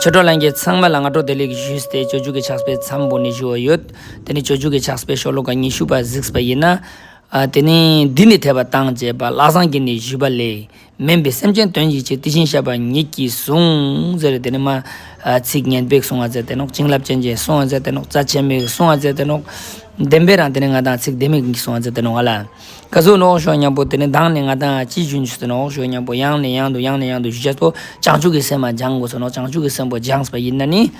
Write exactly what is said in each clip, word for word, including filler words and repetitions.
ཐོས་གྲོལ་ལྷན་རྒྱས་ཚང་མ་ལ་སྔ་དྲོ་བདེ་ལེགས་ཞུས་ཏེ། སྤྱོད་འཇུག་གི་ཕྱག་དཔེ་མཚམས་པོ་ནེ་ཞུ་བ་ཡོད། ཏེ་ནེ་སྤྱོད་འཇུག་གི་ཕྱག་དཔེ་ཤོ་ལོ་ཀ་ཉི་ཤུ་པ་གཟིགས་པ་ཡིན་ན། ཨ་ཏེ་ནེ་འདི་ནི་འཐད་པ་དང་བཅས་པ། ལྷག་བསམ་གྱིས་ནི་ཞུས་པ་ལས། དམན་པའི་སེམས་ཅན་དོན་གྱི་ཕྱིར། དེ་བཞིན་གཤེགས་པ་ཉིད་ཀྱིས་གསུངས། ཟེར་ཏེ་ནེ་མ་ཨ་ཚིག་སྙན་པོ་ཞིག་གསུངས་པ་མཛད་དེ་ནོག། བྱིན་རླབས་ཅན་ཞིག་གསུངས་པ་མཛད་དེ་ནོག། རྩ་ཆེན་མོ་ཞིག་གསུངས་པ་མཛད་དེ་ནོག། བདེན་པ་རང་ཏེ་ནེ་ང་དང་ཚིག་བདེན་མོ་ཞིག་གསུངས་པ་མཛད་དེ་ནོག་ཧ་ལ། ག་ཟུག་ནོག་ཞུ་ཉམ་པོ་ཏེ་ནེ་མདང་ནེ་ང་དང་ཅི་ཞུ་ནོག་ཞུ་ཉམ་པོ་ཡང་ནེ་ཡང་དུ་ཡང་ནེ་ཡང་དུ་ཞུ་ཅེས་པོ་བྱང་ཆུབ་ཀྱི་སེམས་མ་སྦྱང་དགོས་སོ་ནོག། བྱང་ཆུབ་ཀྱི་སེམས་པོ་སྦྱངས་པ་ཡིན་ན་ནི།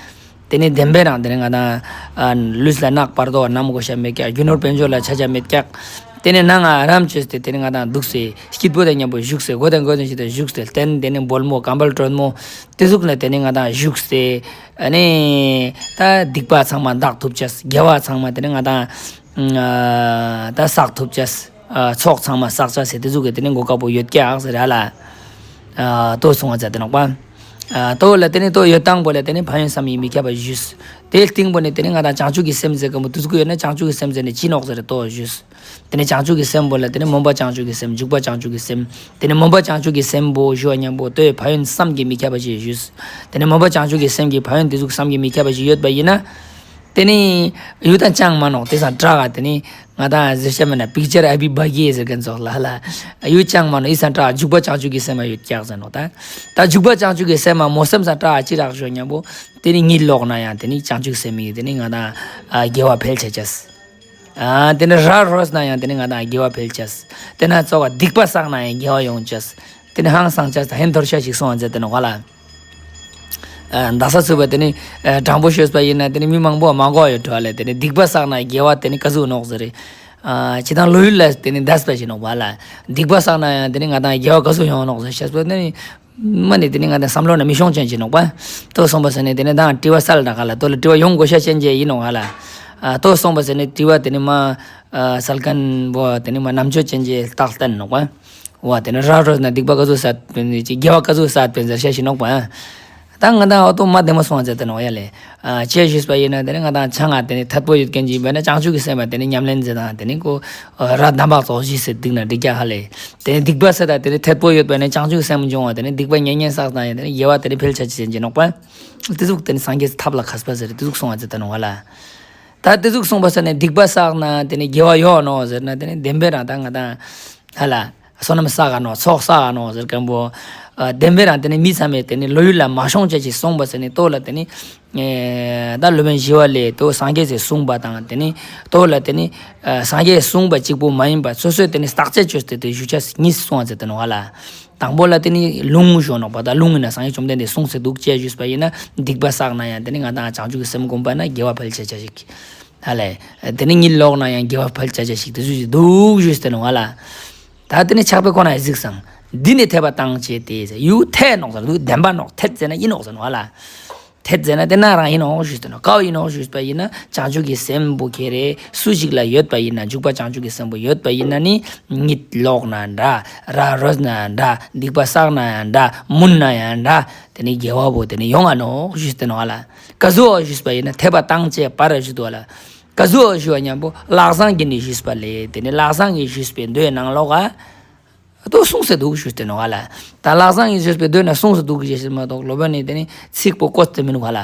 ཏེ་ནེ་བདེན་པ་རང་ཏེ་ནེ་ང་དང་ཨ་ལུས་ལ་རྣམ་པར་རྟོག་པ་རྣམ་དགོས་ཤེས་མེད་ཀྱག། རྒྱུ་ནོར་དཔལ་འབྱོར་ལ་ཆ་ཆ་མེད་ཀྱག། ཏེ་ནེ་ནང་ང་རང་བཅོས་ཏེ་ཏེ་ནེ་ང་དང་འདུག་སེ་སྐྱིད་པོ་དང་ཉམ་པོ་བཞུགས་སེ་གོ་དང་གོ་དང་ཞིག་དང་བཞུགས་སེ་ཏེ་ནེ་ཏེ་ནེ་འབོལ་མོ་ཀམ་པལ་དྲོན་མོ་ཏེ་ཟུག་ལ་ཏེ་ནེ་ང་དང་བཞུགས་སེ་ཨ་ནི་ད་སྡིག་པ་ཚང་མ་འདག་ཐུབ་ཅེས། དགེ་བ་ཚང་མ་ཏེ་ནེ་ང་དང་ཨ་ད་བསགས་ཐུབ་ཅེས། ཨ་ཚོགས་ཚང་མ་བསགས་ཅེས་ཟེར་ཏེ་ཟུག་གི་ཏེ་ནེ་གོ་སྐབས་པོ་ཡོད་ཀྱག་ཟེར་ར་ལ། ཨ་ཏོ་གསུངས་པ་མཛད་དེ་ནོག་པ། ཨ་ཏོ་ལ་ཏེ་ནེ་ཏོ་ཡོད་དང་པོ་ལ་ཏེ་ནེ་ཕན་ཡོན་བསམ་གྱིས་མི་ཁྱབ་པ་ཞུས། ཏེའི་སྟིང་པོ་ནེ་ཏེ་ནེ་ང་དང་བྱང་ཆུབ་ཀྱི་སེམས་ཟེར་མཁན་པོ་ཏེ་ཟུག་གི་ཡོད་ན་བྱང་ཆུབ་ཀྱི་སེམས་ཟེར་ན་ཅི་ནོག་ཟེར་ཏོ་ཞུས། ཏེ་ནེ་བྱང་ཆུབ་ཀྱི་སེམས་པོ་ལ་ཏེ་ནེ་སྨོན་པ་བྱང་ཆུབ་ཀྱི་སེམས། འཇུག་པ་བྱང་ཆུབ་ཀྱི་སེམས། ཏེ་ནེ་སྨོན་པ་བྱང་ཆུབ་ཀྱི་སེམས་པོ་ཞུ་བ་ཉམ་པོ་ཏོའི་ཕན་ཡོན་བསམ་གྱིས་མི་ཁྱབ་པ་ཞིག་ཞུས། ཏེ་ནེ་སྨོན་པ་བྱང་ཆུབ་ཀྱི་སེམས་ཀྱི་ཕན་ཡོན་ཏེ་ཟུག་བསམ་གྱིས་མི་ཁྱབ་པ་ཞིག་ཡོད་པ་ཡིན་ན། ཏེ་ནེ་ཡུལ་དང་ཅང་མ་ནོག། ཏེ་སང་དྲག་ག་ཏེ་ནེ་ང་དང་ཟེར་ཤེས་མེད་ན་པིག་ཅར་ཨ་བི་བྷ་གི་ཟེར་མཁན་ཙོགས་ལ་ལ། ཡུལ་ཅང་མ་ནོག། ཨི་སང་དྲག་འཇུག་པ་བྱང་ཆུབ་ཀྱི་སེམས་མ་ཡོད་ཀྱག་ཟེར་ནོག་ད། ད་འཇུག་པ་བྱང་ཆུབ་ཀྱི་སེམས་མ་མོ་སེམས་སང་དྲག་ཅི་རག་ཞུ་ཉམ་པོ། ཏེ་ནེ་གཉིད་ལོག་ན་ཡང་ཏེ་ནེ་བྱང་ཆུབ་སེམས་མི་ཏེ་ནེ་ང་དང་ཨ་དགེ་བ་འཕེལ་ཆ་ཅེས། ཨ་ཏེ་ནེ་ར་རོས་ན་ཡང་ཏེ་ནེ་ང་དང་དགེ་བ་འཕེལ་ཅེས། ཏེ་ན་ཙོགས་སྡིག་པ་བསགས་ན་ཡང་དགེ་བ་ཡོང་ཅེས། ཏེ་ནེ་ཧང་སང་ཅེས་ད་ཧན་ཐོར་ཤ་ཞིག་གསུངས་པ་མཛད་དེ་ནོག་ཧ་ལ། ཨ་དག་ས་ཚུགས་པ་ཏེ་ནེ་ཨ་དྲང་པོ་ཤོད་པ་ཡིན་ན་ཏེ་ནེ་མི་མང་པོ་མ་གོ་ཡོད་འགྲོ་ལེ། ཏེ་ནེ་སྡིག་པ་བསགས་ན་དགེ་བ་ཏེ་ནེ་ག་ཟུག་ནོག་ཟེར་རེ། ཨ་ཅི་དང་བློ་ཡུལ་ལ་ཏེ་ནེ་འདས་པ་ཞིག་ནོག་པ་ལ། སྡིག་པ་བསགས་ན་ཡང་ཏེ་ནེ་ང་དང་དགེ་བ་ག་ཟུག་ཡོང་ནོག་ཟེར་ཤེས་པ་ཏེ་ནེ་མ་ནེ་ཏེ་ནེ་ང་དང་བསམ་བློ་ན་མི་ཤོང་ཅན་ཞིག་ནོག་པ། ཏོ་སོང་པ་ཟེར་ནེ་ཏེ་ནེ་དང་དྲི་བ་སལ་ན་ག་ལ་ཏོ་ལ་དྲི་བ་ཡོང་དགོས་ཤེས་ཅན་ཞིག་ཡིན་ནོག་ཧ་ལ། ཨ་ཏོ་སོང་པ་ཟེར་ནེ་དྲི་བ་ཏེ་ནེ་མ་ཨ་སལ་མཁན་པོ་ཏེ་ནེ་མ་རྣམ་དཔྱོད་ཅན་ཞིག་རྟགས་བསྟན་ནོག་པ། བ་ཏེ་ནེ་ར་རོས་ན་སྡིག་པ་ག་ཟུག་བསགས་པིན་ཅི་དགེ་བ་ག་ཟུག་བསགས་པིན་ཟེར་ཤེས་ཞིག་ནོག་པ། ད་ང་དང་འོ་ཏོ་མ་བདེ་མོ་སོང་ཟེར་ཏེ་ནོག་ཡ་ལེ། ཨ་ཅི་ཞུས་པ་ཡིན་ན་ཏེ་ནེ་ང་དང་ཆ་ང་ཏེ་ནེ་ཐད་པོ་ཡོད་མཁན་ཅིག་ཡིན་པ་ན་བྱང་ཆུབ་ཀྱི་སེམས་པ་ཏེ་ནེ་ཉམས་ལེན་མཛད་དང་ཏེ་ནེ་ཁོ་ར་དམ་པ་ཙོགས་ཞིག་སེ་སྡིག་ན་འགྲིག་ཀྱག་ཧ་ལེ། ཏེ་ནེ་སྡིག་པ་བསགས་ད་ཏེ་ནེ་ཐད་པོ་ཡོད་པ་ན་བྱང་ཆུབ་ཀྱི་སེམས་འབྱུང་བ་ཏེ་ནེ་སྡིག་པ་ཉེ་ཉེ་བསགས་དང་ཡང་ཏེ་ནེ་དགེ་བ་ཏེ་ནེ་འཕེལ་ཆ་ཅེས་ཅན་ཅིག་ནོག་པ། ཏེ་ཟུག་ཏེ་ནེ་སངས་རྒྱས་ཐབས་ལ་མཁས་པ་ཟེར་ཏེ་ཟུག་སོང་བ་ཟེར་ཏེ་ནོག་ཧ་ལ། ད་ཏེ་ཟུག་སོང་པ་ཟེར་ནེ་སྡིག་པ་བསགས་ན་ཏེ་ནེ་དགེ་བ་ཡོང་ནོག་ཟེར་ན་ཏེ་ནེ་བདེན་པ་རང་ད་ང་དང་ཧ་ལ། བསོད་ནམས་བསགས་ག་ནོག་ཚོགས་བསགས་ག་ནོག་ཟེར་མཁན་པོ། ཨ་བདེན་པ་རང་ཏེ་ནེ་མི་ཚང་མས་ཏེ་ནེ་བློ་ཡུལ་ལ་མ་ཤོང་ཅེས་ཞིག་སོང་པ་ཟེར་ནེ་ཏོ་ལ་ཏེ་ནེ། ཨེ་ད་སློབ་དཔོན་ཞི་བ་ལྷས་ཏོ་སངས་རྒྱས་སི་གསུངས་པ་དང་ཏེ་ནེ་ཏོ་ལ་ཏེ་ནེ་ཨ་སངས་རྒྱས་སི་གསུངས་པ་གཅིག་པོ་མ་ཡིན་པ་སོ་སོས་ཏེ་ནེ་བརྟག་དཔྱད་བཅོས་ཏེ་ཏེ་ཞུ་ཅེས་གཉིས་གསུངས་པ་ཟེར་ཏེ་ནོག་ཧ་ལ། དང་པོ་ལ་ཏེ་ནེ་ལུང་ཞུ་ནོག་པ། ད་ལུང་ཡིན་ན་སངས་རྒྱས་བཅོམ་ལྡན་འདས་གསུངས་སེ་འདུག་ཅེས་ཞུས་པ་ཡིན་ན་སྡིག་པ་བསགས་ན་ཡང་ཏེ་ནེ་ང་དང་བྱང་ཆུབ་ཀྱི་སེམས་བསྒོམ་པ་ན་དགེ་བ་འཕེལ་ཆ་ཅེས་ཞིག་ཧ་ལེ། ཏེ་ནེ་གཉིད་ལོག་ན་ཡང་དགེ་བ་འཕེལ་ཆ་ཅེས་ཞིག་ཏེ་ཟུག་ཞིག་འདུག་ཞུས་ཏེ་ནོག་ཧ་ལ། ད་ཏེ་ནེ་ཕྱག་དཔེ་ཁོ་ན་གཟིགས་སང་། འདི་ནི་འཐད་པ་དང་བཅས་ཏེ་ཟེར། ཡུལ་འཐད་ནོག་ཟེར་འདུག་བདེན་པ་ནོག། འཐད་ཟེར་ན་ཡིན་ནོག་ཟེར་ནོག་ཧ་ལ། འཐད་ཟེར་ན་ཏེ་ན་རང་ཡིན་ནོག་ཞུས་ཏེ་ནོག། ཀ་བོ་ཡིན་ནོག་ཞུས་པ་ཡིན་ན་བྱང་ཆུབ་ཀྱི་སེམས་པོ་ཁྱེ་རེ་སུ་ཞིག་ལ་ཡོད་པ་ཡིན་ན་འཇུག་པ་བྱང་ཆུབ་ཀྱི་སེམས་པོ་ཡོད་པ་ཡིན་ན་ནི་གཉིད་ལོག་ན་འདྲ། ར་རོས་ན་འདྲ། སྡིག་པ་བསགས་ན་འདྲ། མུན་ན་ཡང་འདྲ། ཏེ་ནེ་དགེ་བ་བོ་ཏེ་ནེ་ཡོང་ང་ནོག་ཞུས་ཏེ་ནོག་ཧ་ལ། ག་ཟུག་ཞུས་པ་ཡིན་ན་འཐད་པ་དང་བཅས་པར་ཞུས་ཏེ་ནོག་ཧ་ལ། ག་ཟུག་ཞུ་བ་ཉམ་པོ་ལྷག་བསམ་གྱིས་ནི་ཞུས་པ་ལས་ཏེ་ནེ་ལྷག་བསམ་གྱིས་ཞུས་པའི་མདོའི་ནང་ལོགས་ཀ་ཏོ་གསུངས་སེ་འདུག་ཞུས་ཏེ་ནོག་ཧ་ལ། ད་ལྷག་བསམ་གྱིས་ཞུས་པའི་མདོའི་ནང་གསུངས་སེ་འདུག་ཞེས་མ་གཏོགས་སློབ་དཔོན་ནི་ཏེ་ནེ་ཚིག་པོ་བཀོད་དེ་མི་འདུག་ཧ་ལ།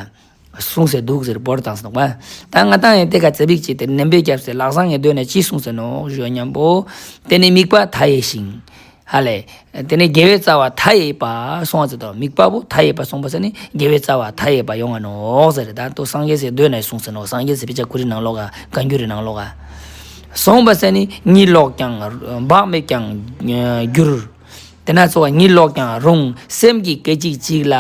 གསུངས་སེ་འདུག་ཟེར་བོར་བཏང་སེ་ནོག་པ། ད་ང་དང་ཡང་ཏེ་ཀ་ཙ་པིག་ཅིག་ཏེ་ནེམ་པེ་རྒྱབ་སེ་ལྷག་བསམ་གྱི་མདོའི་ནང་ཅི་གསུངས་སེ་ནོག་ཞུ་བ་ཉམ་པོ། ཏེ་ནེ་དམིགས་པ་མཐའ་ཡས་ཤིང་། ཧ་ལེ། ཏེ་ནེ་དགེ་བའི་རྩ་བ་མཐའ་ཡས་པ་སོང་བ་ཟེར་ཏོ། དམིགས་པ་བོ་མཐའ་ཡས་པ་སོང་པ་ཟེར་ནི་དགེ་བའི་རྩ་བ་མཐའ་ཡས་པ་ཡོང་ང་ནོག་ཟེར། ད་ཏོ་སངས་རྒྱས་སི་མདོའི་ནང་གསུངས་སེ་ནོག། སངས་རྒྱས་སི་དཔེ་ཆ་ཁོ་རའི་ནང་ལོགས་ཀ་བཀའ་འགྱུར་རི་ནང་ལོགས་ཀ་སོང་པ་ཟེར་ནི་གཉིད་ལོག་ཀྱང་བག་མེད་ཀྱང་འགྱུར། ཏེ་ན་ཚོགས་གཉིད་ལོག་ཀྱང་རུང་སེམས་ཀྱི་སྐད་ཅིག་གཅིག་ལ་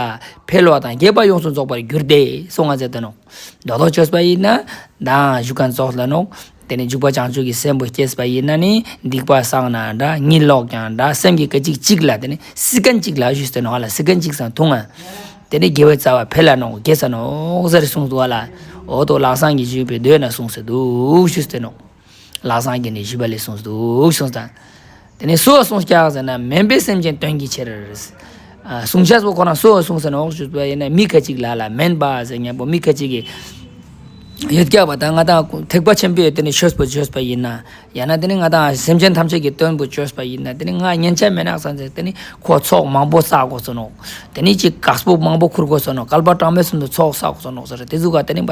འཕེལ་བ་དང་རྒྱས་པ་ཡོངས་སུ་རྫོགས་པར་འགྱུར་ཏེ་སོང་ང་ཟེར་ཏེ་ནོག། རྡོག་རྡོག་བཅོས་པ་ཡིན་ན་མདང་ཞུ་མཁན་ཙོགས་ལ་ནོག། ཏེ་ནེ་འཇུག་པ་བྱང་ཆུབ་ཀྱི་སེམས་པོ་སྐྱེས་པ་ཡིན་ན་ནི་སྡིག་པ་བསགས་ན་འདྲ། གཉིད་ལོག་ཀྱང་འདྲ། སེམས་ཀྱི་སྐད་ཅིག་གཅིག་ལ་ཏེ་ནེ་སི་ཀན་གཅིག་ལ་ཞུས་ཏེ་ནོག་ཧ་ལ། སི་ཀན་གཅིག་སང་ཐུང་ང་། ཏེ་ནེ་དགེ་བའི་རྩ་བ་འཕེལ་ལ་ནོག། རྒྱས་ས་ནོག་ཟེར་གསུངས་འདུག་ཧ་ལ། འོ་ཏོ་ལྷག་བསམ་གྱིས་ཞུས་པའི་མདོའི་ནང་གསུངས་སེ་འདུག་ཞུས་ཏེ་ནོག། ལྷག་བསམ་གྱིས་ནི་ཞུས་པ་ལས་གསུངས་སེ་འདུག་གསུངས་ཏེ། ཏེ་ནེ་སུ་གསུངས་ཀྱག་ཟེར་ན་དམན་པའི་སེམས་ཅན་དོན་གྱི་ཕྱིར། ཨ་གསུང་ཅེས་པོ་ཁོ་ན་སུ་གསུངས་སེ་ནོག་ཞུས་པ་ཡིན་ན་མི་ཁ་ཅིག་ལ་ལ་དམན་པ་ཟེར་མཁན་པོ་མི་ཁ་ཅིག་གི་ ཡོད་ཀྱག་པ་དང་ང་དང་ཐེག་པ་ཆེན་པོའི་དེ་ནི་ཆོས་པོ་བཅོས་པ་ཡིན་ན། ཡང་ན་དེ་ནི་ང་དང་སེམས་ཅན་ཐམས་ཅད་ཀྱི་དོན་པོ་བཅོས་པ་ཡིན་ན་དེ་ནི་ང་ཉན་ཆ་མེད་ནག་ས་ཟེར་དེ་ནི་ཁོ་ཚོགས་མང་པོ་བསགས་དགོས་སོ་ནོག། དེ་ནི་ཅིག་དཀགས་པོ་མང་པོ་ཁུར་དགོས་སོ་ནོག། བསྐལ་པ་གྲངས་མེད་གསུམ་དུ་ཚོགས་བསགས་དགོས་སོ་ནོག་ཟེར། དེ་ཟུག་ག་དེ་ནི་བ་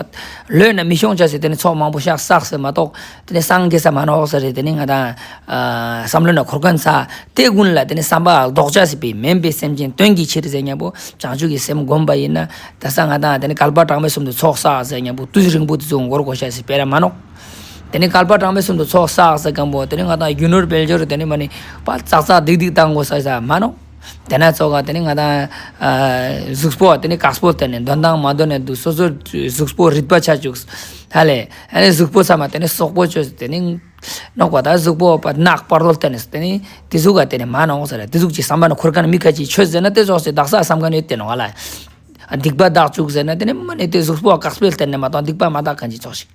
ལོས་ན་མི་ཤོང་ཆ་ཟེར་དེ་ནི་ཚོགས་མང་པོ་ཤག་བསགས་ཟེར་མ་གཏོགས་དེ་ནི་སངས་རྒྱས་ས་མ་ནོག་ཟེར། དེ་ནི་ང་དང་ཨ་བསམ་བློ་ན་འཁོར་མཁན་ས་དེ་ཀུན་ལ་དེ་ནི་བསམ་པ་ལྡོག་ཆ་ཟེར་བའི་མེན་པའི་སེམས་ཅན་དོན་གྱི་ཕྱིར་ཟེར་མཉམ་པོ་བྱང་ཆུབ་ཀྱི་སེམས་བསྒོམ་པ་ཡིན་ན། ད་ས་ང་དང་དེ་ནི་བསྐལ་པ་གྲངས་མེད་གསུམ་དུ་ཚོགས་བསགས་ཟེར་མཉམ་པོ་དུས་རིང་པོ་དེ་ཚོ་འགོར་དགོས་ཤ་ཟེར་བེ་ར་མ་ནོག། དེ་ནི་བསྐལ་པ་གྲངས་མེད་གསུམ་དུ་ཚོགས་བསགས་ཟེར་མཁན་པོ་དེ་ནི་ང་དང་རྒྱུ་ནོར་དཔལ་འབྱོར་དེ་ནི་མ་ནི་པ་ཙག་ཙག་སྡིག་སྡིག་བཏང་དགོས་ས་ས་མ་ནོག། དེ་ན་ཙོགས་ག་དེ་ནི་ང་དང་ཨ་གཟུགས་པོ་དེ་ནི་དཀགས་པོ་དེ་ནི་འདོན་དང་མ་འདོན་ནས་འདུག། སོ་སོ་གཟུགས་པོ་རིད་པ་ཆ་བཅུག་ཧ་ལེ། ཨ་ནི་གཟུགས་པོ་ཚང་མ་དེ་ནི་སོག་པོ་བཅོས་དེ་ནི་ནོག་པ། ད་གཟུགས་པོ་པ་ནག་པར་རོལ་དེ་ནི་དེ་ནི་དེ་ཟུག་ག་དེ་ནི་མ་ནོག་ཟེར། དེ་ཟུག་ཅིག་བསམ་པ་ན་འཁོར་མཁན་མི་ཁ་ཅིག་ཆོས་ཟེར་ན་དེ་ཙོགས་སེ་དག་ས་བསམ་མཁན་ཡོད་དེ་ནོག་ཧ་ལེ། སྡིག་པ་དག་བཅུག་ཟེར་ན་དེ་ནི་མ་ནི་དེ་གཟུགས་པོ་དཀགས་པོའི་སྟེང་ནས་མ་གཏོགས་སྡིག་པ་མ་དག་མཁན་ཅིག་ཙོགས་ཤིག།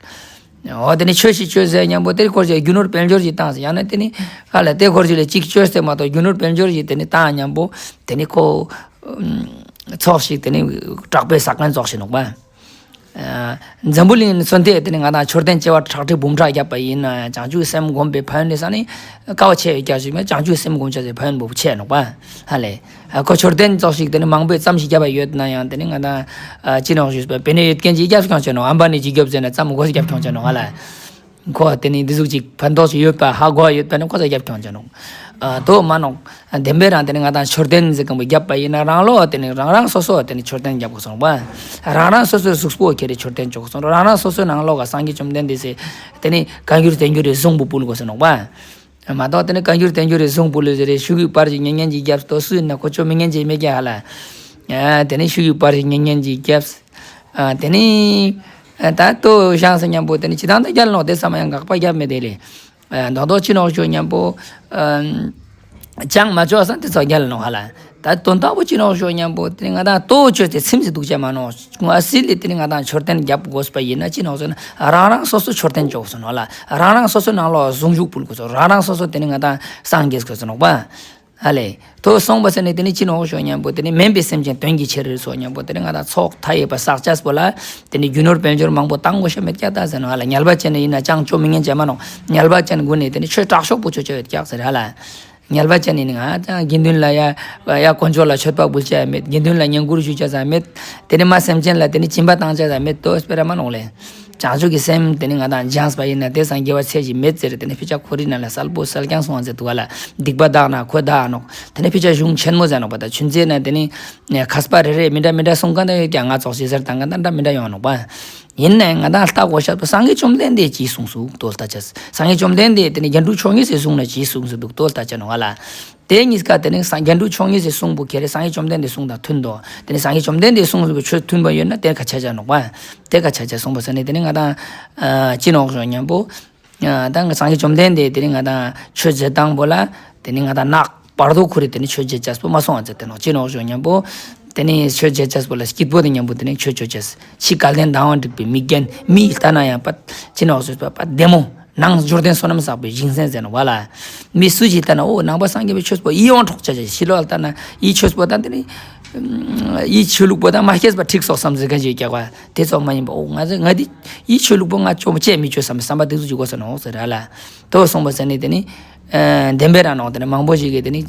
འོ་དེ་ནི་ཆོས་ཤིག་བཅོས་ཟེར་མཉམ་པོ་དེ་ནི་འཁོར་ཞིག་རྒྱུ་ནོར་དཔལ་འབྱོར་ཞིག་བཏང་ཟེར། ཡང་ན་དེ་ནི་ཧ་ལ་དེ་འཁོར་ཞིག་ལ་ཅིག་བཅོས་ཏེ་མ་གཏོགས་རྒྱུ་ནོར་དཔལ་འབྱོར་ཞིག་དེ་ནི་བཏང་མཉམ་པོ་དེ་ནི་ཁོ་ཚོགས་ཤིག་དེ་ནི་དྲག་པོའི་ཟ་མཁན་ཙོགས་ཤིག་ནོག་པ། ཨ་འཛམ་བུ་གླིང་ནི་མཚོན་ཏེ་དེ་ནི་ང་དང་མཆོད་རྟེན་བྱེ་བ་ཁྲག་ཁྲིག་འབུམ་ཕྲག་བརྒྱབ་པ་ཡིན་ན་ཡང་བྱང་ཆུབ་སེམས་བསྒོམ་པའི་ཕན་ཡོན་ནི་ས་ནི་ཀ་བ་ཆེ་བའི་རྒྱ་ཞིག་མེད། བྱང་ཆུབ་སེམས་བསྒོམ་བྱ་ཟེར་ཕན་ཡོན་པོ་ཆེ་ནོག་པ་ཧ་ལེ། ཨ་ཁོ་མཆོད་རྟེན་ཙོགས་ཤིག་དེ་ནི་མང་པོའི་ཙམ་ཞིག་བརྒྱབ་པ་ཡོད་ན་ཡང་དེ་ནི་ང་དང་ཨ་ཅི་ནོག་ཞུས་པ་བེ་ནེ་ཡོད་མཁན་ཅིག་རྒྱབ་ཁྱོང་ཆ་ནོག། ཨམ་བ་ནི་ཅིག་རྒྱབ་ཟེར་ན་ཙམ་དགོས་རྒྱབ་ཁྱོང་ཆ་ནོག་ཧ་ལེ། ཁོ་དེ་ནི་འདི་ཟུག་ཅིག་ཕན་ཐོགས་ཤིག་ཡོད་པ་ཧ་གོ་ཡོད་པ་ནི་ཁོ་ཚ་རྒྱབ་ཁྱོང་ཆ་ནོག། ཨ་དོ་མ་ནོག། བདེན་པའི་རང་དེ་ནི་ང་དང་མཆོད་རྟེན་ཟེར་མཁན་པོ་བརྒྱབ་པ་ཡིན་ན་རང་ལོ་དེ་ནི་རང་རང་སོ་སོ་དེ་ནི་མཆོད་རྟེན་རྒྱབ་དགོས་སོང་པ། རང་རང་སོ་སོའི་གཟུགས་པོ་ཁྱེར་རེ་མཆོད་རྟེན་བཅོ་དགོས་སོང་། རང་རང་སོ་སོའི་ནང་ལོགས་ཀ་སངས་རྒྱས་བཅོམ་ལྡན་འདས་སི་དེ་ནི་བཀའ་འགྱུར་བསྟན་འགྱུར་རེ་གཟུངས་པོ་ཕུལ་དགོས་སོང་ནོག་པ། མ་གཏོགས་དེ་ནི་བཀའ་འགྱུར་བསྟན་འགྱུར་རེ་གཟུངས་པོ་ལོས་ཟེར་རེ་ཤུ་གུའི་པར་ཞིག་ཉན་ཉན་ཅིག་རྒྱབ་ཏོ་སུ་ཡིན་ན་ཁོ་ཆོ་མི་ཉན་ཅིག་མེད་ཀྱག་ཧ་ལ། ཨ་དེ་ནི་ཤུ་གུའི་པར་ཞིག་ཉན་ཉན་ཅིག་རྒྱབ། ཨ་དེ་ནི་ཨ་ད་ལྟོ་ཤང་ས་མཉམ་པོ་དེ་ནི་ཅི་དང་ད་རྒྱལ་ནོག་དེ་ས་མ་ཡང་དགག་པ་རྒྱབ་མེད་དེ་ལེ། ཨ་མདོག་མདོག་ཅི་ནོག་ཞོ་མཉམ་པོ་ཨ་ཅང་མ་ཅོ་ས་དེ་ཚོ་རྒྱལ་ནོག་ཧ་ལ། ད་དོན་དག་པོ་ཅི་ནོག་ཞོ་མཉམ་པོ་དེ་ནི་ང་དང་ལྟོ་ཅོས་ཏེ་ཚིམ་ཟེར་འདུག་ཅེས་མ་ནོག། ང་སི་ལི་དེ་ནི་ང་དང་མཆོད་རྟེན་རྒྱབ་དགོས་པ་ཡིན་ན་ཅི་ནོག་ཟེར་ན་རང་རང་སོ་སོ་མཆོད་རྟེན་བཅོ་དགོས་སོང་ནོག་ལ། རང་རང་སོ་སོ་ནང་ལོགས་གཟུངས་གཞུག་ཕུལ་དགོས་སོང་། རང་རང་སོ་སོ་དེ་ནི་ང་དང་སངས་རྒྱས་དགོས་སོང་ནོག་པ། ཧ་ལེ། དོ་སོང་པ་ཟེར་ནི་དེ་ནི་ཅི་ནོག་ཞོ་མཉམ་པོ་དེ་ནི་མེན་པའི་སེམས་ཅན་དོན་གྱི་ཕྱིར་སོ་མཉམ་པོ་དེ་ནི་ང་དང་ཚོགས་མཐའ་ཡས་པ་བསགས་ཅེས་པོ་ལ་དེ་ནི་རྒྱུ་ནོར་དཔལ་འབྱོར་མང་པོ་བཏང་དགོས་ཤ་མེད་ཀྱག་ད་ཟེར་ནོག་ཧ་ལ། ངལ་བ་ཅན་ནི་ཡིན་ན་ཅང་ཅོ་མི་ཉན་ཅེས་མ་ནོག། ངལ་བ་ཅན་ཀུན་ནི་དེ་ནི་ཆོས་དྲག་ཤོས་པོ་ཅོ་ཅེས་ཡོད་ཀྱག་ཟེར་ཧ་ལ། ངལ་བ་ཅན་ནི་ནི་ང་དང་དགེ་འདུན་ལ་ཡ་ཡ་དཀོན་མཆོག་ལ་མཆོད་པ་འབུལ་ཅེས་མེད། དགེ་འདུན་ལ་བསྙེན་བཀུར་ཞུ་ཅེས་མེད། དེ་ནི་མ་སེམས་ཅན་ལ་དེ་ནི་སྦྱིན་པ་བཏང་ཅེས་མེད་དོ་སྤེ་ར་མ་ནོག་ལེ། བྱང་ཆུབ་ཀྱི་སེམས་དེ་ནི་ང་དང་སྦྱངས་པ་ཡིན་ན་དེ་སངས་རྒྱས་པ་ཚད་ཅིག་མེད་ཟེར། དེ་ནི་ཕི་ཆ་ཁོ་རི་ན་ལ་གསལ་པོ་གསལ་རྐྱང་གསུངས་པ་ཟེར་འདུག་ག་ལ། སྡིག་པ་དག་ན་ཁོ་དག་ནོག། དེ་ནི་ཕི་ཆ་གཞུང་ཆེན་མོ་ཟེར་ནོག་པ། ད་ཆུན་ཚེ་ན་དེ་ནི་མཁས་པ་རེ་རེ་མི་འདྲ་མི་འདྲ་གསུང་མཁན་ད་ཡོད་ཀྱག། ང་ཙོགས་ཤིག་ཟེར་དང་ག་ད་འདྲ་མི་འདྲ་ཡོང་ནོག་པ། ཡིན་ནའང་ང་དང་ལྟ་དགོས་ཤ་པོ་སངས་རྒྱས་བཅོམ་ལྡན་འདས་ཅི་གསུངས་སུག་དོ་ལྟ་ཅེས། སངས་རྒྱས་བཅོམ་ལྡན་འདས་དེ་ནི་རྒྱན་དྲུག་མཆོག་གཉིས་སི་གསུང་ན་ཅི་གསུངས་སུ་འདུག་དོ་ལྟ་ཅེས་ནོག་ག་ལ། དེ་གཉིས་ཀ་དེ་ནི་སངས་རྒྱན་དྲུག་མཆོག་གཉིས་སི་གསུང་པོ་ཁྱེར་རེ་སངས་རྒྱས་བཅོམ་ལྡན་འདས་གསུང་དང་མཐུན་ཏོ། དེ་ནི་སངས་རྒྱས་བཅོམ་ལྡན་འདས་གསུང་པོ་ཆོས་མཐུན་པ་ཡོད་ན་དེ་ཁ་ཆ་ཆ་ནོག་པ། དེ་ཁ་ཆ་ཆ་གསུངས་པ་ཟེར་ནི་དེ་ནི་ང་དང་ཨ་ཅི་ནོག་ཞོ་མཉམ་པོ། ཨ་ད་ང་སངས་རྒྱས་བཅོམ་ལྡན་འདས་དེ་ནི་ང་དང་ཆོས་མཛད་སྟངས་པོ་ལ་དེ་ནི་ང་དང་ནག་བར་དོ་ཁུར་རེ་དེ་ནི་ཆོས་མཛད་ཅེས་པོ་མ་སོང་བ་ཟེར་ཏེ་ནོག། ཅི་ནོག་ཞོ་མཉམ་པོ། དེ་ནི་ཆོས་མཛད་ཅེས་པོ་ལ་སྐྱིད་པོ་དེ་མཉམ་པོ་དེ་ནི་ཆོས་ཅོ་ཅེས། ཕྱི་སྐལ་ལྡན་དང་བ་འགྲིག་པའི་མི་རྒན་མི་ལྟ་ན་ཡང་པ་ཅི་ནོག་ཞུས་པ་པ་བདེ་མོ། ནང་འབྱོར་ལྡན་བསོད་ནམས་བསགས་པའི་བཞེངས་ཟེར་ནོག་པ་ལ། མི་སུ་ཞིག་ལྟ་ན་འོ་ནང་པ་སངས་རྒྱས་པའི་ཆོས་པོ་ཡིད་འོང་འཕྲོག་ཆ་ཆ་ཕྱི་ལོགས་ལ་ལྟ་ན་ཡིད་ཆོས་པོ་ད་དེ་ནི་ཡིད་ཆོས་ལུགས་པོ་ད་མ་སྐྱེས་པ་འགྲིག་སོགས་བསམ་ཟེར་མཁན་ཅིག་ཀྱག་པ། དེ་ཙོགས་མ་ཡིན་པ་འོ་ང་ཚོ་ང་དེ་ཡིད་ཆོས་ལུགས་པོ་ང་ཅོ་མ་ཅེས་མི་ཆོས་བསམ་པའི་བསམ་པ་དེ་ཚོ་ཅིག་དགོས་ས་ནོག་ཟེར་ར་ལ། དོ་གསུངས་པ་ཟེར་ནི་དེ་ནི་བདེན་པའི་རང་ནོག། དེ་ནི་མང་པོ་ཞིག་གིས་དེ་ནི་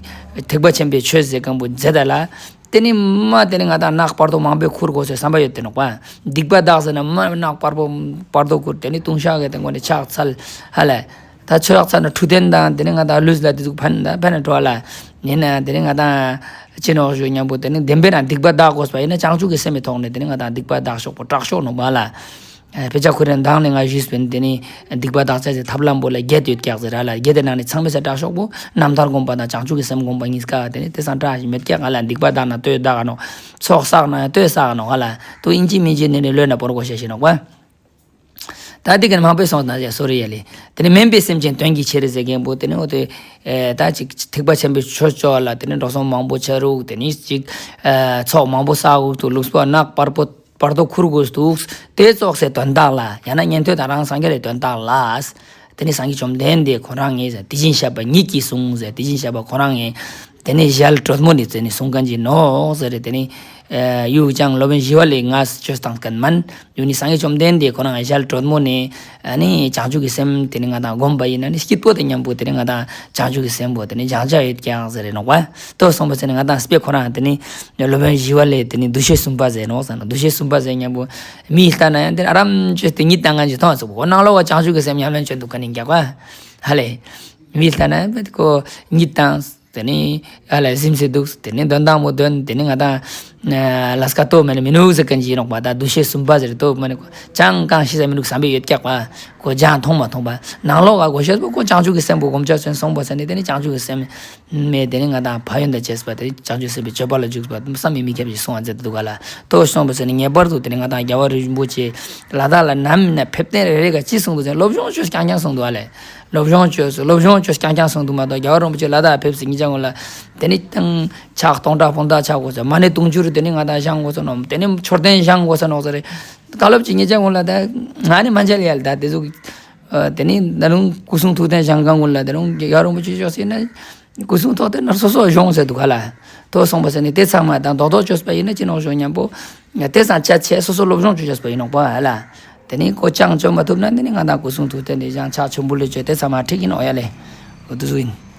ཐེག་པ་ཆེན་པོའི་ཆོས་ཟེར་མཁན་པོ་མཛད་ད་ལ། དེ་ནི་མ་དེ་ནི་ང་དང་ནག་བར་དོ་མང་པོའི་ཁུར་དགོས་སའི་བསམ་པ་ཡོད་དེ་ནོག་པ། སྡིག་པ་དག་ཟེར་ན་མ་ནག་བར་དོ་བར་དོ་ཁུར་དེ་ནི་ལྟུང་བཤགས་གི་དེ་ངོ་ནི་ཕྱག་འཚལ་ཧ་ལ། ད་ཕྱག་འཚལ་ན་འཕྲོད་བསྟེན་དང་དེ་ནི་ང་དང་ལུས་ལ་དེ་ཟུག་ཕན་ད་ཕན་ན་འགྲོ་ལ། ཡིན་ན་དེ་ནི་ང་དང་ཅི་ནོག་ཞུ་མཉམ་པོ་དེ་ནི་བདེན་པའི་རང་སྡིག་པ་དག་དགོས་པ་ཡིན་ན་བྱང་ཆུབ་ཀྱི་སེམས་མི་ཐོག་ནས་དེ་ནི་ང་དང་སྡིག་པ་དག་ཤོག་པོ་དྲག་ཤོས་ནོག་པ་ལ། ཨ་དཔེ་ཆ་ཁོ་རང་མདང་ནས་ང་ཞུས་པའི་དེ་ནི་སྡིག་པ་དག་ཆ་ཟེར་ཐབས་ལམ་པོ་ལ་བརྒྱད་ཡོད་ཀྱག་ཟེར་ར་ལ། བརྒྱད་དེ་ནང་ནས་ཚང་མའི་ས་དྲག་ཤོས་པོ་རྣམ་ཐར་སྒོམ་པ་དང་བྱང་ཆུབ་ཀྱི་སེམས་སྒོམ་པ་གཉིས་ཀ་དེ་ནི་དེ་སང་དྲག་ཞིག་མེད་ཀྱག་ང་ལ། སྡིག་པ་དག་ན་ལྟོས་དག་ནོག། ཚོགས་བསགས་ན་ལྟོས་བསགས་ནོག་ང་ལ། དུ་ཨིན་ཅི་མིན་ཅི་ནི་ནི་ལོས་ན་བོར་དགོས་ཤེས་ཤིག་ནོག་པ། ད་དེ་ག་ནི་མང་པོས་སོང་ན་ཡ་སོ་རི་ཡ་ལེ། དེ་ནི་མེན་པའི་སེམས་ཅན་དོན་གྱི་ཕྱིར་ཟེར་མཁན་པོ་དེ་ནི་འོ་དེ་ཨེ་ད་ཅིག་ཐེག་པ་ཆེན་པོའི་ཆོས་ཕྱོགས་ལ་དེ་ནི་འགྲོ་སོང་མང་པོ་ཆ་རུག། དེ་ནི་ཅིག་ཨེ་ཚོགས་མང་པོ་བསགས་འུག་ཏུ་ལུགས་པོ་ནག་བར་དོ་བར་དོ་ཁུར་དགོས་འདུག། དེ་ཙོགས་སེ་དོན་དག་ལ་ཡང་ན་ཉན་ཐོས་དང་རང་སངས་རྒྱས་ལ་དོན་དག་ལ། དེ་ནི་སངས་རྒྱས་བཅོམ་ལྡན་འདས་ཁོ་རང་ངས་དེ་བཞིན་གཤེགས་པ་ཉིད་ཀྱིས་གསུངས་ཟེར། དེ་བཞིན་གཤེགས་པ་ཁོ་རང་ངས་ དེ་ནི་ཞལ་དྲོན་མོ་ནི་ཟེར་ནི་གསུང་མཁན་ཅིག་ནོག་ཟེར་རེ། དེ་ནི་ཡུ་ཅང་སློབ་དཔོན་ཞི་བ་ལྷས་ང་བཅོས་བཏང་མཁན་མན། ཡུ་ནི་སངས་རྒྱས་བཅོམ་ལྡན་འདས་ཁོ་རང་ཞལ་དྲོན་མོ་ནི་ཨ་ནི་བྱང་ཆུབ་ཀྱི་སེམས་དེ་ནི་ང་དང་སྒོམ་པ་ཡིན་ན་ནི་སྐྱིད་པོ་དང་མཉམ་པོ་དེ་ནི་ང་དང་བྱང་ཆུབ་ཀྱི་སེམས་པོ་དེ་ནི་སྦྱང་བྱ་ཡོད་ཀྱག་ཟེར་རེ་ནོག་པ། ཏོ་སོང་པ་ཟེར་ནི་ང་དང་དཔེ་ཁོ་རང་དེ་ནི་སློབ་དཔོན་ཞི་བ་ལྷས་དེ་ནི་འདུ་ཤེས་གསུམ་པ་ཟེར་ནོག་ཟེར་ན། འདུ་ཤེས་གསུམ་པ་ཟེར་མཉམ་པོ་མི་ལྟ་ན་ཡང་དེ་ནི་ཨ་རམ་བཅོས་ཏེ་གཉིད་བཏང་མཁན་ཅིག་མཐོང་ཚུགས་པོ། ཁོ་ནང་ལོགས་བ་བྱང་ཆུབ་ཀྱི་སེམས་ཉམས་ལེན་བཅོ་འདུག་མཁན་ཡིན་ཀྱག་པ། ཧ་ལེ། མི་ལྟ་ན་ཡང་ཁོ་གཉིད་བཏང་། དེ་ནི་ཨ་ལ་གཟིམས་སེ་འདུག་དེ་ནི་འདོན་སྟངས་མོ་འདོན། དེ་ནི་ང་དང་ལས་ཀ་ཏོ་མ་ནི་མི་ནུག་ཟེར་མཁན་ཅིག་ཡིན་ནོག་པ། ད་འདུ་ཤེས་གསུམ་པ་ཟེར་ཏོ་མ་ནི་ཅང་གང་ཤེས་ས་མི་ནུག་བསམ་པའི་ཡོད་ཀྱག་པ། ཁོ་ཅང་མཐོང་མ་མཐོང་པ། ནང་ལོགས་ཀ་གོ་ཤེས་པོ་ཁོ་བྱང་ཆུབ་ཀྱི་སེམས་པོ་སྒོམ་ཆ་སོང་པ་ཟེར་ནི་དེ་ནི་བྱང་ཆུབ་ཀྱི་སེམས་མེད། དེ་ནི་ང་དང་ཕན་ཡོན་དང་བཅས་པ་དེ་བྱང་ཆུབ་སེམས་དཔའི་སྤྱོད་པ་ལ་འཇུག་པ་བསམ་མི་མི་ཁྱབ་ཅིག་གསུང་བ་མཛད་འདུག་ག་ལ། ཏོ་སོང་པ་ཟེར་ནི་ངེས་པར་དུ་དེ་ནི་ང་དང་རྒྱལ་བ་རིན་པོ་ཆེ་ལ་དྭགས་ལ་ནམ་ཡིན་ན་ཕེབས་ཐེངས་རེ་རེ་ག་ཅི་གསུང་འདུག་ཟེར་ན་སློབ་སྦྱོང་བཅོས་རྐྱང་རྐྱང་གསུང་འདུག་ཨ་ལེ། སློབ་སྦྱོང་བཅོས་སློབ་སྦྱོང་བཅོས་རྐྱང་རྐྱང་གསུང་འདུག་མ་གཏོགས་རྒྱལ་བ་རིན་པོ་ཆེ་ལ་དྭགས་ཕེབས་སེ་ཉིན་ཅང་གུན་ལ་དེ་ནི་ཏང་ཕྱག་སྟོང་ཕྲག་དཔུང་དག་ཕྱག་དགོས་ས། མ་ཎི་དུང་ཕྱུར་དེ་ནི་ང་དང་བཞེངས་དགོས་ས་ནོག་དེ་ནི་མཆོད་རྟེན་བཞེངས་དགོས་ས་ནོག་ཟེར་རེ། བཀའ་སློབ་ཅིག་ཉིན་ཅང་གུན་ལ་ད་ང་ནི་མ་མཇལ་ཡ་ལ། ད་དེ་ཟུག་དེ་ནི་ད་རུང་སྐུ་གསུང་ཐུགས་རྟེན་བཞེངས་མཁན་གུན་ལ་ད་རུང་རྒྱལ་བ་རིན་པོ་ཆེ་ཕྱོགས་སེ་ན་སྐུ་གསུང་ཐུགས་རྟེན་ན་སོ་སོ་བཞེངས་ཟེར་འདུག་ག་ལ། ཏོ་སོང་པ་ཟེར་ནི་དེ་ཚང་མ་དང་རྡོག་རྡོག་བཅོས་པ་ཡིན་ན་ཅི་ནོག་བཞེངས་མཉམ་པོ། དེ་ཚང་ཆ་ཆེ་སོ་སོ་སློབ་སྦྱོང་བཅོས་པ་ཡིན་ནོག་པ་ཧ་ལ། དེ་ནི་ཁོ་ཅང་བཅོ་མ་ཐུབ་ན་དེ་ནི་ང་དང་སྐུ་གསུང་ཐུགས་རྟེན་དེ་བཞེངས་ཕྱག་མཆོད་འབུལ་ལེ་བཅོས་དེ་ཚང་མ་འགྲིག་གི་ནོག་ཡ་ལེ། འོ་དེ་ཟུག་ཡིན།